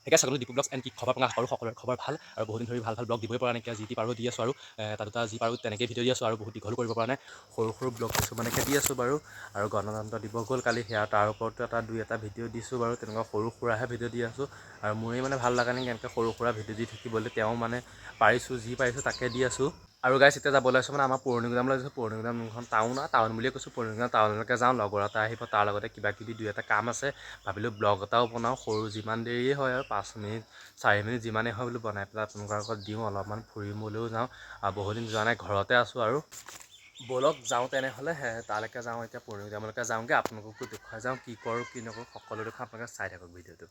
সেইকাৰণে সকলো Dipu blogs and কি খবৰ আপোনাক আৰু সকলোৰে খবৰ ভাল। আৰু বহুত দিন ধৰি ভাল ভাল ব্লগ দিবই পৰা নাইকিয়া, যি পাৰোঁ দি আছোঁ আৰু এটা দুটা যি পাৰোঁ তেনেকৈ ভিডিঅ' দি আছোঁ আৰু বহুত দীঘলো কৰিব পৰা নাই, সৰু সৰু ব্লগ কিছুমানকে দি আছোঁ বাৰু। আৰু গণতন্ত্ৰ দিৱস গ'ল কালি, সেয়া তাৰ ওপৰতো এটা দুই এটা ভিডিঅ' দিছোঁ বাৰু, তেনেকুৱা সৰু সুৰাহে ভিডিঅ' দি আছোঁ। আৰু মোৰেই মানে ভাল লগা নাই কেনেকৈ সৰু সুৰা ভিডিঅ' দি থাকিবলৈ, তেওঁ মানে পাৰিছোঁ যি পাৰিছোঁ তাকে দি আছোঁ। আৰু গাইছ এতিয়া যাব ওলাইছোঁ মানে আমাৰ পুৰণিগুদামলৈ গৈছোঁ। পুৰণিগুদাম যোনখন টাউন, টাউন বুলিয়ে কৈছোঁ, পুৰণিগুদাম টাউনলৈকে যাওঁ। লগৰ এটা আহিব, তাৰ লগতে কিবা কিবি দুই এটা কাম আছে, ভাবিলোঁ ব্লগ এটাও বনাওঁ সৰু, যিমান দেৰিয়ে হয় আৰু 5 মিনিট 4 মিনিট যিমানেই হয় বোলো বনাই পেলাই আপোনালোকৰ আগত দিওঁ। অলপমান ফুৰিবলৈও যাওঁ আৰু বহুদিন যোৱা নাই, ঘৰতে আছোঁ। আৰু ব'লক যাওঁ তেনেহ'লে, তালৈকে যাওঁ এতিয়া পুৰণিগুদামলৈকে যাওঁগৈ, আপোনালোককো দেখুৱাই যাওঁ কি কৰোঁ কি নকৰোঁ সকলো দেখুৱাই, আপোনালোকে চাই থাকক ভিডিঅ'টো।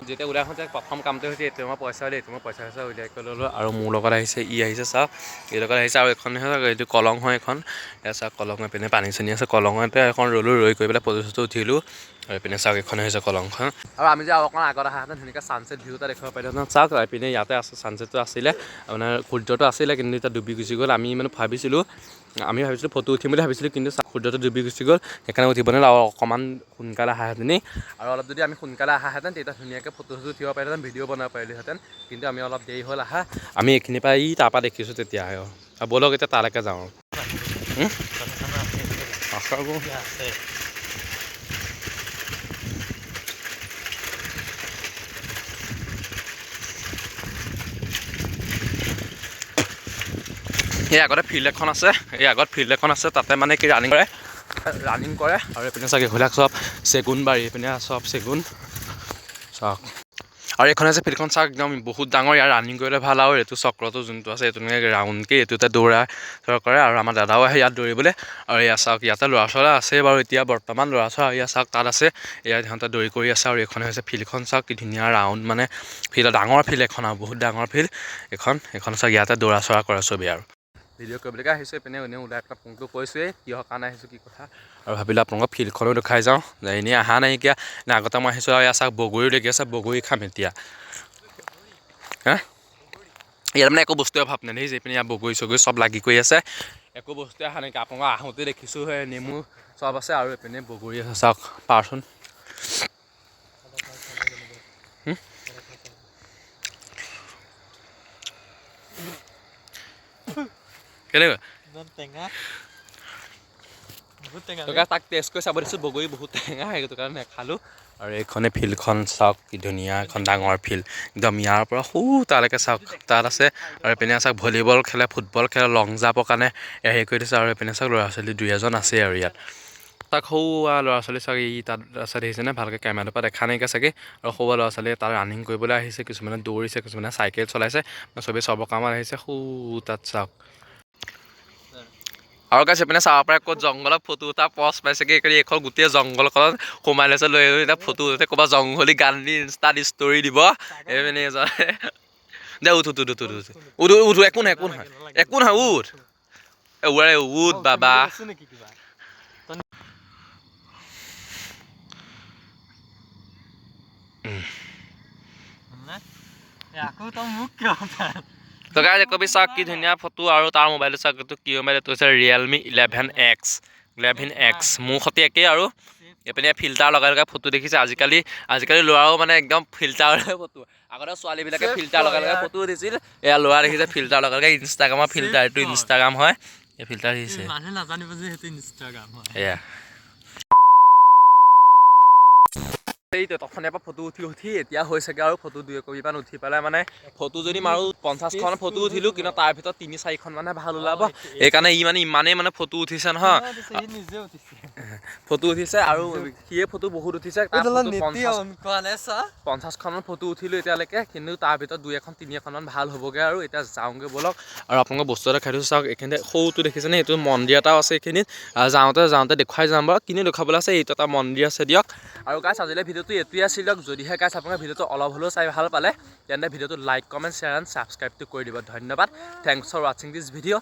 যেতিয়া ওলাই আহোঁতে প্ৰথম কামটো হৈছে এ টি এমৰ পইচা উলিয়াই, এ টি এমৰ পইচা চইচা উলিয়াই কৰি ল'লোঁ। আৰু মোৰ লগত আহিছে, ই আহিছে চাওক, এই লগত আহিছে। আৰু এইখন এইটো কলং হয় এখন, এয়া চাওক কলং, এইপিনে পানী চানী আছে। কলঙতে এখন ৰ'লোঁ, ৰৈ কৰি পেলাই ফটো চটো উঠিলোঁ। আৰু এইপিনে চাওক এইখনে হৈছে কলংখন। আৰু আমি যে আৰু অকণ আগত অহাহেঁতেন ধুনীয়াকৈ ছানছেট ভিউ এটা দেখুৱাব পাৰিলোহেঁতেন। চাওক এইপিনে ইয়াতে আছে, ছানছেটটো আছিলে, মানে সূৰ্যটো আছিলে, কিন্তু এতিয়া ডুবি গুচি গ'ল। আমি মানে ভাবিছিলোঁ, আমি ভাবিছিলোঁ ফটো উঠিম বুলি ভাবিছিলোঁ, কিন্তু সূৰ্যটো ডুবি গুচি গ'ল, সেইকাৰণে উঠিব নোৱাৰিলোঁ। আৰু অকণমান সোনকালে অহাহেঁতেনি, আৰু অলপ যদি আমি সোনকালে অহাহেঁতেন তেতিয়া ধুনীয়াকৈ ফটো চটো উঠিব পাৰিলোহেঁতেন, ভিডিঅ' বনাব পাৰিলোহেঁতেন। কিন্তু আমি অলপ দেৰি হ'ল অহা, আমি এইখিনিৰ পৰা ই তাৰপৰা দেখিছোঁ তেতিয়া। আৰু ব'লক এতিয়া তালৈকে যাওঁ। এই আগতে ফিল্ড এখন আছে, এই আগত ফিল্ড এখন আছে, তাতে মানে কি ৰানিং কৰে, ৰানিং কৰে। আৰু এইপিনে চাগে এইবিলাক চব চেগুন বাৰী, এইপিনে চব চেগুন চাওক। আৰু এইখন আছে ফিল্ডখন চাওক, একদম বহুত ডাঙৰ, ইয়াৰ ৰানিং কৰিলে ভাল। আৰু এইটো চক্ৰটো যোনটো আছে এইটো এনেকৈ ৰাউণ্ডকৈ এইটোতে দৌৰা কৰে। আৰু আমাৰ দাদাও আহে ইয়াত দৌৰিবলৈ। আৰু এয়া চাওক ইয়াতে ল'ৰা ছোৱালী আছে বাৰু এতিয়া বৰ্তমান ল'ৰা ছোৱালী, এয়া চাওক তাত আছে, এয়া সিহঁতে দৌৰি কৰি আছে। আৰু এইখনে হৈছে ফিল্ডখন চাওক কি ধুনীয়া ৰাউণ্ড, মানে ফিল্ড, ডাঙৰ ফিল্ড এখন আৰু বহুত ডাঙৰ ফিল্ড এখন। এইখন চাওক ইয়াতে দৌৰা চৌৰা কৰে চবেই। আৰু ভিডিঅ' কৰিবলৈকে আহিছোঁ এইপিনে, এনেই ওলাই পেলাই ফোনটো কৈছোঁৱেই কিহৰ কাৰণে আহিছোঁ কি কথা। আৰু ভাবিলোঁ আপোনালোকক ফিল্ডখনো দেখাই যাওঁ, এনেই অহা নাইকিয়া নে আগতে মই আহিছোঁ। আৰু ইয়াত চাওক বগৰীও লাগি আছে, বগৰী খাম এতিয়া। হা ইয়াত মানে একো বস্তুৱে অভাৱ নাই দেখিছে, এইপিনে ইয়াত বগৰী চগৰী চব লাগি কৰি আছে, একো বস্তুৱে অহা নাইকিয়া। আপোনালোকক আহোঁতে দেখিছোঁ সেই নেমু চব আছে। আৰু এইপিনে বগৰী আছে চাওক পাৰচোন। কেনেকুৱা তাক টেষ্ট কৰি চাব দিছোঁ, বগৰী বহুত টেঙা, সেইটো কাৰণে নেখালোঁ। আৰু এইখনে ফিল্ডখন চাওক কি ধুনীয়া এখন ডাঙৰ ফিল্ড, একদম ইয়াৰ পৰা সৌ তালৈকে চাওক তাত আছে। আৰু এইপিনে চাওক ভলীবল খেলে, ফুটবল খেলে, লং জাম্পৰ কাৰণে হেৰি কৰি দিছে। আৰু এইপিনে চাওক ল'ৰা ছোৱালী দুই এজন আছে। আৰু ইয়াত তাক সৌৱা ল'ৰা ছোৱালী চাওক ই তাত আছে দেখিছেনে, ভালকৈ কেমেৰাটোৰ পৰা দেখা নাইকিয়া চাগে। আৰু সৌৱা ল'ৰা ছোৱালীয়ে তাত ৰানিং কৰিবলৈ আহিছে, কিছুমানে দৌৰিছে, কিছুমানে চাইকেল চলাইছে, চবেই চবৰ কামত আহিছে। সৌ তাত চাওক। আৰু গাইছ এইপিনে চাব পাৰে ক'ত জংঘলত ফটো উঠা পজ পাইছেগৈ, এইখন গোটেই জংঘলখনত সোমাই লৈছে লৈ এতিয়া ফটো উঠে, ক'ৰবাত জংঘলী গান দি ইনষ্টাত ষ্টৰি দিব। এইপিনে এজন দে উঠ উঠ উঠ উঠ উঠ উঠ উঠ, একো নহয় একো নহয় একো নহয় উঠ, উৰে উঠ বাবা। তো গাইজ কবি চাওক কি ধুনীয়া ফটো। আৰু তাৰ মোবাইলটো চাওক, এইটো কি মোবাইল, এইটো হৈছে ৰিয়েলমি 11X মোৰ সৈতে একেই। আৰু এইপিনে ফিল্টাৰ লগাই লগাই ফটো দেখিছে। আজিকালি আজিকালি ল'ৰাও মানে একদম ফিল্টাৰ ফটো, আগতে ছোৱালীবিলাকে ফিল্টাৰ লগাই লগাই ফটো উঠিছিল, এয়া ল'ৰা দেখিছে ফিল্টাৰ লগাই লগাই ইনষ্টাগ্ৰামৰ ফিল্টাৰ, এইটো ইনষ্টাগ্ৰাম হয়, এই ফিল্টাৰ দিছে, এয়া এইটো তখনিৰ পৰা ফটো উঠি উঠি এতিয়া হৈছেগৈ। আৰু ফটো দুই একবিমান উঠি পেলাই মানে ফটো যদি মাৰোঁ 50খন ফটো উঠিলোঁ, কিন্তু তাৰ ভিতৰত 3-4খন মানে ভাল ওলাব। সেইকাৰণে ই মানে ইমানেই মানে ফটো উঠিছে নহয়, ফটো উঠিছে। আৰু সিয়ে ফটো বহুত উঠিছে, 50খনমান ফটো উঠিলোঁ এতিয়ালৈকে, কিন্তু তাৰ ভিতৰত দুই এখন তিনি এখনমান ভাল হ'বগৈ। আৰু এতিয়া যাওঁগৈ ব'লক। আৰু আপোনালোকক বস্তু এটা খাই থৈছোঁ চাওক, এইখিনিতে সৰুটো দেখিছেনে, এইটো মন্দিৰ এটাও আছে এইখিনিত। যাওঁতে যাওঁতে দেখুৱাই যাম বাৰু, কিনো দেখুৱাবলৈ আছে, এইটো এটা মন্দিৰ আছে দিয়ক। আৰু গাইছ আজিলৈ ভিডিঅ'টো এইটোৱে আছিল দিয়ক। যদিহে গাইছ আপোনালোকে ভিডিঅ'টো অলপ হ'লেও চাই ভাল পালে তেন্তে ভিডিঅ'টো লাইক, কমেণ্ট, শ্বেয়াৰ এণ্ড ছাবস্ক্ৰাইবটো কৰি দিব। ধন্যবাদ। Thanks for watching this video.